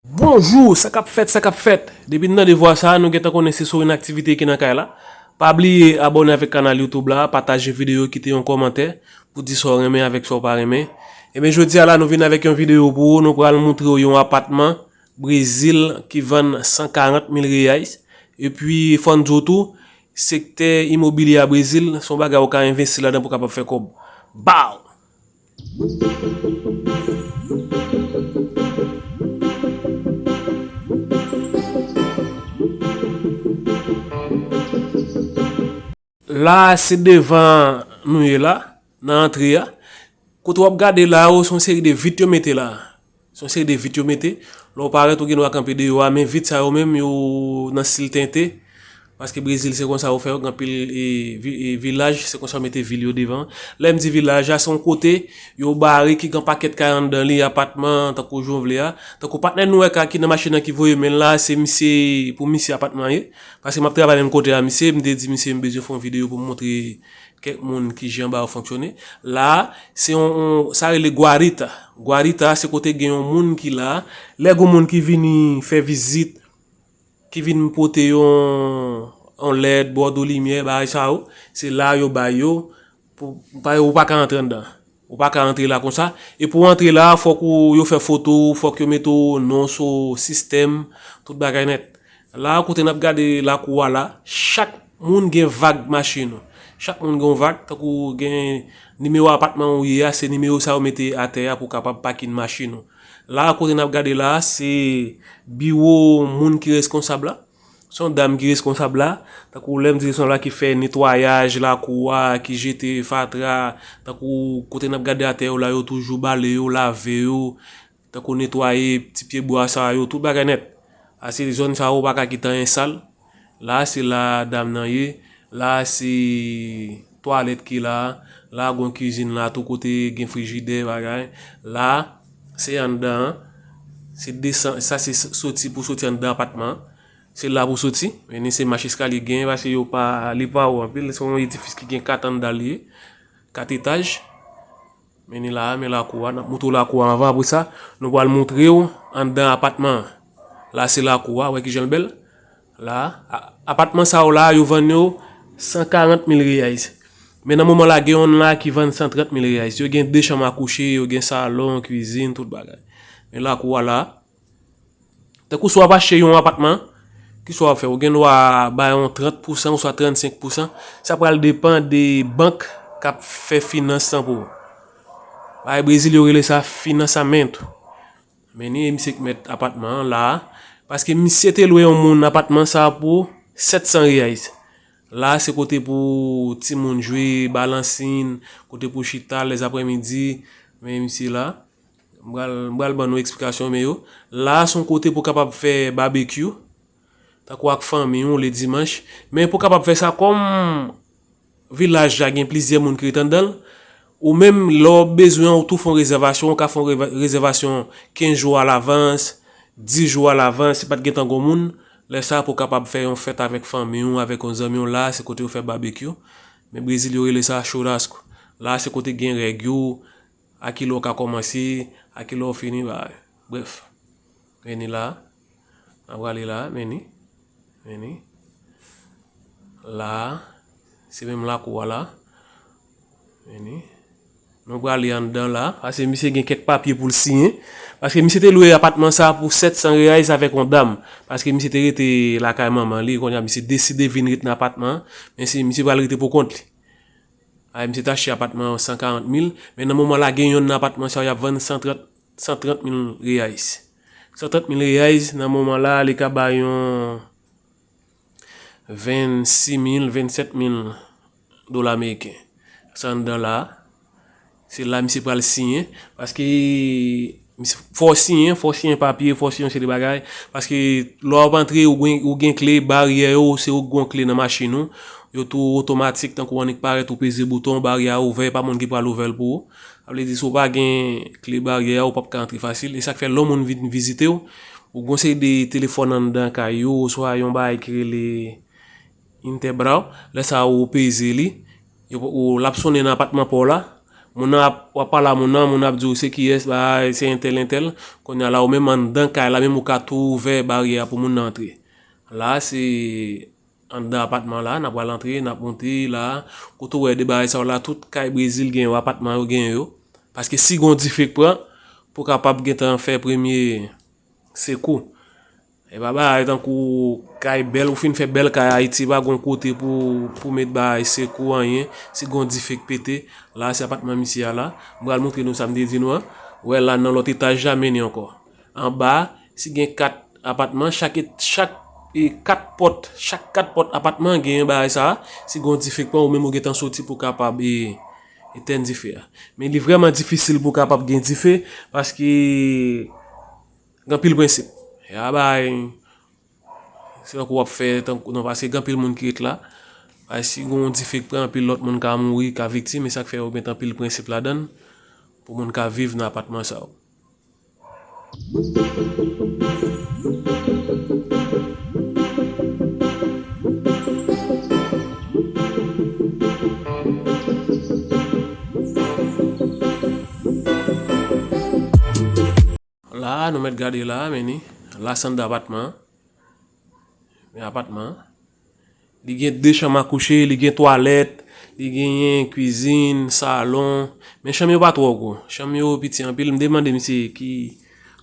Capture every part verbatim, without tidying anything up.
Bonjou, sa k ap fèt, sa k ap fèt? Depi n tande vwa sa a, nou gentan konnen se sou yon aktivite ki nan kay la. Pa bliye abòne avèk kanal YouTube la, pataje videyo, kite yon kòmantè pou di sa w renmen avèk sa w pa renmen. Ebyen, jodi a la, nou vin avèk yon videyo pou ou. Nou pral montre w yon apatman Brezil ki vann san karant mil reais. Epi, fò n di w tou, sektè imobilye a Brezil, se yon bagay ou ka envesti ladan pou w kapab fè kòb. Baw! La, se devan nou ye la, nan antre a. Kote w ap gade la yo, se yon seri de vit yo mete la. Se yon seri de vit yo mete. Lè w parèt, ou gen dwa kanpe deyò a, men vit sa yo menm, yo nan stil tente. Paske Brezil, se konsa yo fè yo, gen anpil, e, vi-, e, vilaj, se konsa yo mete vil yo devan. Lè m di vilaj la, se yon kote yo bare ki gen pakèt kay anndan li, apatman, tankou jan w vle a. Tankou patnè nou wè ka ki nan machin nan ki voye men l la, se misye, pou misye apatman ye. Paske m ap travay menm kote a misye, m te di misye m bezwen fè yon videyo pou m montre kèk moun ki jan ba yo fonksyone. La, se yon, yon, sa rele guarita. Guarita, se kote gen yon moun ki la. Lè gen yon moun ki vini fè vizit, ki vin pote yon, yon lèt, bòdwo limyè, bagay sa yo, se la yo bay yo. Pou, pa, ou pa ka antre anndan. Ou pa ka antre la konsa. E pou w antre la, fòk ou, yo fè foto w, fòk yo mete w non sou sistèm, tout bagay nèt. La, kote n ap gade lakou a la, chak moun gen vag machin ou. Chak moun gen yon vag, tankou gen nimewo apatman ou ye a, se nimewo sa yo mete atè a pou w kapab pakin machin ou. La, kote n ap gade la, se biwo moun ki reskonsab la. Se yon dam ki reskonsab la. Tankou lè m di reskonsab la ki fè netwayaj lakou a, ki jete fatra, tankou kote n ap gade atè yo la, yo toujou bale yo, lave yo, tankou netwaye ti pyebwa sa yo, tout bagay nèt. Ase zòn sa yo pa ka kite anyen sal. La, se la dam nan ye. La, se twalèt ki la. La, gon kizin la, tou kote gen frijidè, bagay. La, se anndan an. Se desan, sa se soti pou soti anndan apatman an. Se la pou soti. Men ni se mach eskalye gen, paske yo pa, li pa wo anpil. Se yon edifis ki gen kat anndan li ye. Kat etaj. Men ni la, men lakou a. N ap montre w lakou a anvan. Apre sa, nou pral montre w anndan apatman an. La, se lakou a. Wè ki jan l bèl. La, a-, apatman sa yo la, yo vann yo san karant mil reais. Men nan moman la, gen yonn la ki vann san trant mil reais. Yo gen de chanm a kouche, yo gen salon, kwizin, tout bagay. Men lakou a la, tankou si w ap achte yon apatman, ki sa w ap fè? Ou gen dwa bay yon trant pousan oswa trannsenk pousan. Sa pral depan de bank k ap fè finans lan pou ou. Bay Brezil, yo rele sa finansamentu. Men ni e misye k mèt apatman an la. Paske misye te lwe yon moun apatman sa pou sèt san reais. La, se kote pou timoun jwe, balansin, kote pou chita, lèzaprèmidi. Men misye la. M pral, m pral ban nou eksplikasyon, men yo. La, se yon kote pou kapab fè babekyou. Tankou ak fanmi w, le dimanch. Men pou kapab fè sa, kòm vilaj la gen plizyè moun ki ret anndan l, ou menm, lè w bezwen, ou tou fè yon rezèvasyon, ou ka fè yon reva-, rezèvasyon kenz jou alavans, dis jou alavans, si pa t gentan gon moun, lè sa pou kapab fè yon fèt avèk fanmi w, avèk yon zanmi w la, se kote yo fè babekyou. Men Brezil, yo rele sa churrasco. La, se kote gen règ yo, a kilè w ka kòmanse, a kilè w fini, ba, brèf. Men ni la, n a prale la, men ni, men ni. La, se menm lakou a la. Men ni. Nou prale anndan la, paske misye gen kèk papye pou l siyen. Paske misye te lwe apatman sa pou sèt san reais avèk yon dam. Paske misye te rete lakay manman li, kounye a misye deside vin ret nan apatman an. Men se misye pral rete pou kont li. Ay, misye te achte apatman an san karant mil, men nan moman la, gen yonn nan apatman sa yo y ap vann san trant, san trant mil reais. San trant mil reais, nan moman la, li ka bay yon vennsis mil, vennsèt mil dola ameriken. Sa anndan la, se la misye pral siyen, paske misye, fò w siyen, fò w siyen papye, fò w siyen yon seri de bagay, paske lè w ap antre, ou gen, ou gen kle, baryè yo, se ou ki gon kle nan machin ou, yo tou otomatik, tankou w annik parèt, ou peze bouton, baryè a ouvè, pa moun ki pral ouvè l pou ou. Sa vle di, si w pa gen kle baryè a, ou p ap ka antre fasil. E sa k fè, lè yon moun vin vizite w, ou gon seri de telefòn anndan kay yo, oswa yon bagay ki rele Interbral, lè sa a ou peze li, yo, ou, l ap sonnen nan apatman pa w la, Moun nan ap, w ap pale a moun nan, moun nan ap di w se kiyès, bay, se entèl, entèl. Kounye a la, ou menm anndan kay la, menm ou ka tou ouvè baryè a pou moun nan antre. La, se anndan apatman la, n ap pral antre, n ap monte la. Kote w wè de bagay sa yo la, tout kay Brezil gen yo, apatman yo gen yo. Paske si gon dife k pran, pou kapab gentan fè premye sekou. E pa bagay tankou kay bèl, ou fin fè bèl kay Ayiti, pa gon kote pou, pou met bagay sekou, anyen. Si gon dife k pete, la se apatman misye a la. M pral montre nou sa m te di nou an. Wè la nan lòt etaj la, men ni ankò. Anba, si gen kat apatman, chak, et- chak e, kat pòt, chak kat pòt apatman gen yon bagay sa a. Si gen yon dife k pran, ou menm ou gentan soti pou kapab e, etèn dife a. Men li vrèman difisil pou kapab gen dife, paske gen anpil prensip. Ya bay, se tankou w ap fè, tankou, non, paske gen anpil moun ki ret la. Bay, si gen yon dife k pran, anpil lòt moun ka mouri, ka viktim, e sa k fè yo met anpil prensip ladan l, pou moun ka viv nan apatman sa yo. La, nou mèt gade la, men ni. La, se anndan apatman an. Men apatman an. Li gen de chanm a kouche, li gen twalèt, li genyen kwizin, salon. Men chanm yo pa twò gwo. Chanm yo piti anpil. M te mande misye ki,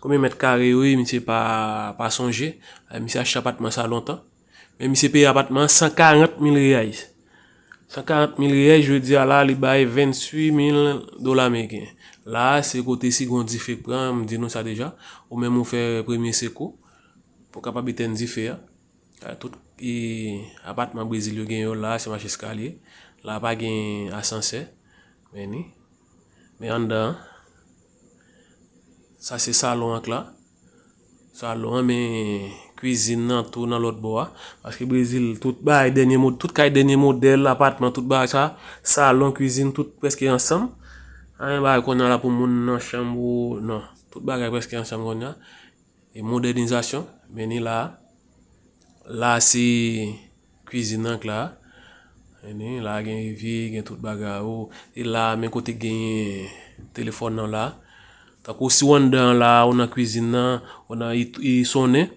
konbyen mèt kare yo ye, misye pa, pa sonje. Eh, misye achte apatman sa lontan. Men misye peye apatman an san karant mil reyay. San karant mil reyay, jodi a la, li bay venntuit mil dola ameriken. La, se kote si gon dife k pran, m di nou sa deja. Ou menm ou fè premye sekou pou kapab etèn dife a. A, tout, e, apatman Brezil yo gen yo la, se mach eskalye. La pa gen asansè. Men ni. Men anndan an. Sa se salon an k la. Salon an, men kwizin nan tou nan lòt bò a. Paske Brezil, tout bagay dènye mod-, tout kay dènye modèl, apatman, tout bagay sa. Salon, kwizin, tout prèske ansanm. Anyen bagay kounye a la pou moun nan chanm ou, non. Tout bagay prèske ansanm kounye a. E modènizasyon, men ni la. La se kwizin nan k la. Men ni la gen evye, gen tout bagay yo. E la, men kote genyen telefòn nan la. Tankou si w anndan la, ou nan kwizin nan, ou nan, i, i sonnen.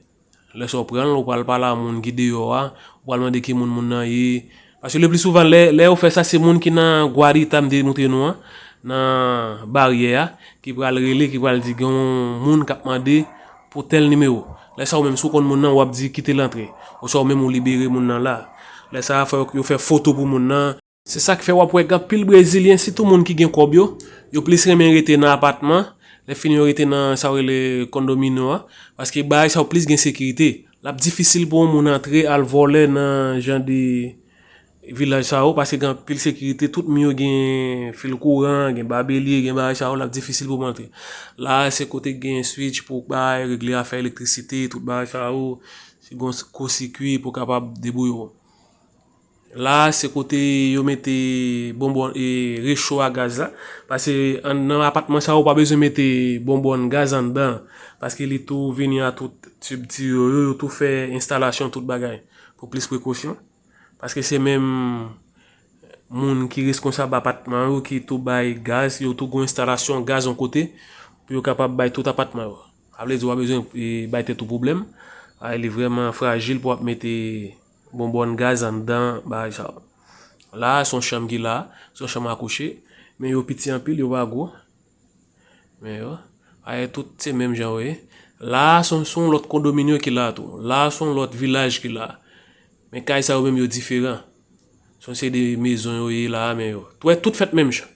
Lè sa w pran l, ou pral pale a moun ki deyò a, ou pral mande ki moun moun nan ye. Paske le pli souvan, lè, lè yo fè sa, se moun ki nan gwadita m te montre nou an, nan baryè a, ki pral rele, ki pral di gen yon moun k ap mande pou tèl nimewo. Lè sa, ou menm, si w konn moun nan, w ap di kite l antre. Oswa ou menm, ou libere moun nan la. Lè sa, fò yo, yo fè foto pou moun nan. Se sa k fè w ap wè gen anpil Brezilyen, sitou moun ki gen kòb yo, yo plis renmen rete nan apatman, lè fini yo rete nan sa yo rele kondominyo a, paske bagay sa yo plis gen sekirite. L ap difisil pou yon moun antre al vòlè nan jan de vilaj sa yo, paske gen anpil sekirite, tout mi yo gen fil kouran, gen babelye, gen bagay sa yo, l ap difisil pou moun antre. La, se kote gen switch pou bay, regle afè elektrisite, tout bagay sa yo, si gon s-, kosikwi pou kapab debouye w. La, se kote yo mete bonbòn e recho a gaz la. Paske an, nan apatman sa, ou pa bezwen mete bonbòn gaz anndan. Paske li tou vini a tout tib tiyo yo, yo tou fè enstalasyon tout bagay pou plis prekosyon. Paske se menm moun ki reskonsab apatman yo ki tou bay gaz, yo tou gon enstalasyon gaz yon kote pou yo kapab bay tout apatman yo. Sa vle di, ou pa bezwen, e, bay tèt ou pwoblèm. A, li vrèman frajil pou w ap mete bonbòn gaz anndan bagay sa yo. La, se yon chanm ki la, se yon chanm a kouche, men yo piti anpil, yo pa gwo. Men yo, bagay tout se menm jan yo ye. La, se yon, se yon lòt kondominyo ki la tou. La, se yon lòt vilaj ki la. Men kay sa yo menm yo diferan. Se yon seri de mezon yo ye la, men yo. Wè, tout fèt menm jan.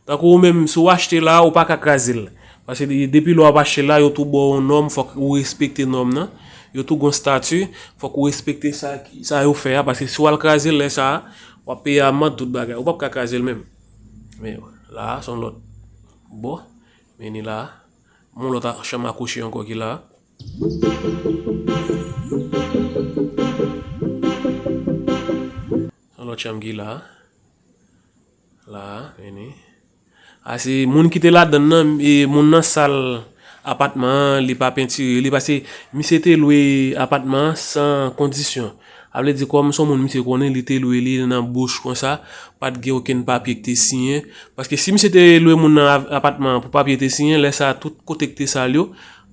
Tankou ou menm, si w achte la, ou pa ka kraze l. Paske de-, depi lè w ap achte la, yo tou ba w yon nòm, fòk ou respekte nòm nan. Yo tou gon stati, fòk ou respekte sa ki, sa yo fè a, paske si w al kraze l lè sa a, w ap peye amand tout bagay. Ou p ap ka kraze l menm. Men yo, la, se yon lòt bò. Men ni la, yon lòt a-, chanm a kouche ankò ki la. Yon lòt chanm ki la. La, vini. A, se moun ki te ladann nan, e, moun nan sal apatman an, li pa pentire li, paske misye te lwe apatman an san kondisyon. Sa vle di kòm se yon moun misye konnen, li te lwe li nan bouch konsa, pa t gen okenn papye ki te siyen. Paske si misye te lwe moun nan ap-, apatman an pou papye te siyen, lè sa a tout kote ki te sal yo,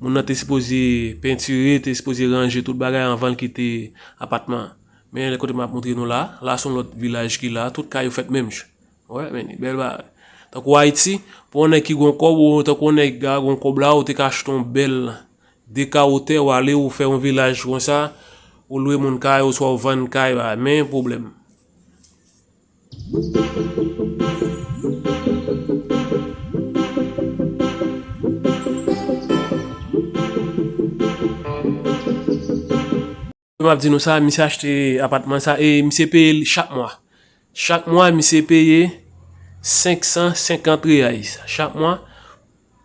moun nan te sipoze pentire, te sipoze ranje tout bagay anvan l kite apatman an. Men lè kote m ap montre nou la, la se yon lòt vilaj ki la, tout kay yo fèt menm jan. Wè, men li bèl bagay. Tankou Ayiti, pou yon nèg ki gon kòb, ou tankou yon nèg ka gon kòb la, ou te ka achte yon bèl de ka wotè, ou ale, ou fè yon vilaj konsa, ou lwe moun kay, oswa ou vann kay, ba, men pwoblèm. M ap di nou sa, misye achte apatman sa e misye peye l chak mwa. Chak mwa, misye peye senk san senkant reais chak mwa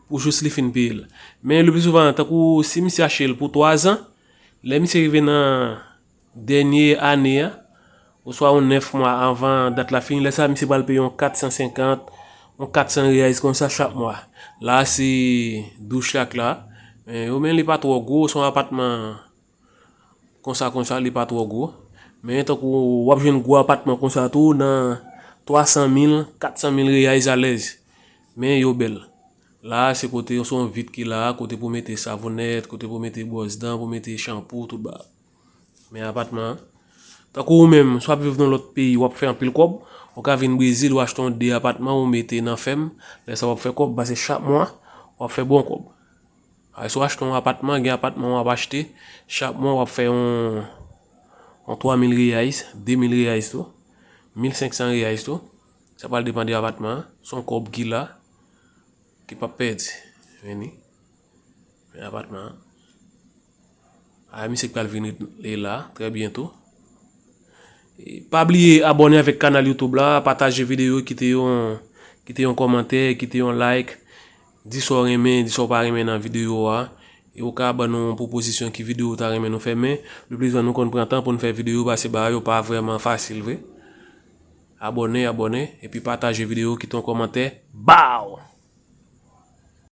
pou jis li fin peye l. Men le pli souvan, tankou si misye achte l pou twa zan, lè misye rive nan dènye ane a, oswa yon nèf mwa anvan dat la fini, lè sa a, misye pral peye yon kat san senkant, yon kat san reais konsa chak mwa. La a se douz chak la. Men yo, men li pa twò gwo, se yon apatman konsa, konsa, li pa twò gwo. Men tankou w ap jwenn gwo apatman konsa tou nan twa san mil, kat san mil reais alèz. Men yo bèl. La a, se kote, se yon vit ki la a, kote pou mete savonèt, kote pou mete bwòs dan, pou mete chanpou, tout bagay. Men apatman an, tankou ou menm, si w ap viv nan lòt peyi, w ap fè anpil kòb, ou ka vin Brezil, ou achte yon de apatman, ou mete nan fèm, lè sa w ap fè kòb, paske chak mwa, w ap fè bon kòb. Alò, si w achte yon apatman, gen apatman w ap achte, chak mwa w ap fè yon, yon twa mil reais, de mil reais tou, mil senk san reais tou. Sa pral depann de apatman an, se yon kòb ki la, ki p ap pèdi. Vini. Men apatman an. A, misye k pral vin ret li la, trè byento. E pa bliye abòne avèk kanal YouTube la, pataje videyo, kite yon, kite yon kòmantè, kite yon like. Di sa w renmen, di sa w pa renmen nan videyo a. E ou ka ban nou yon pwopozisyon ki videyo ou ta renmen nou fè, men le pli souvan nou konn pran tan pou n fè videyo, paske bagay yo pa vrèman fasil vre. Abòne, abòne, epi pataje videyo, kite yon kòmantè. Baw!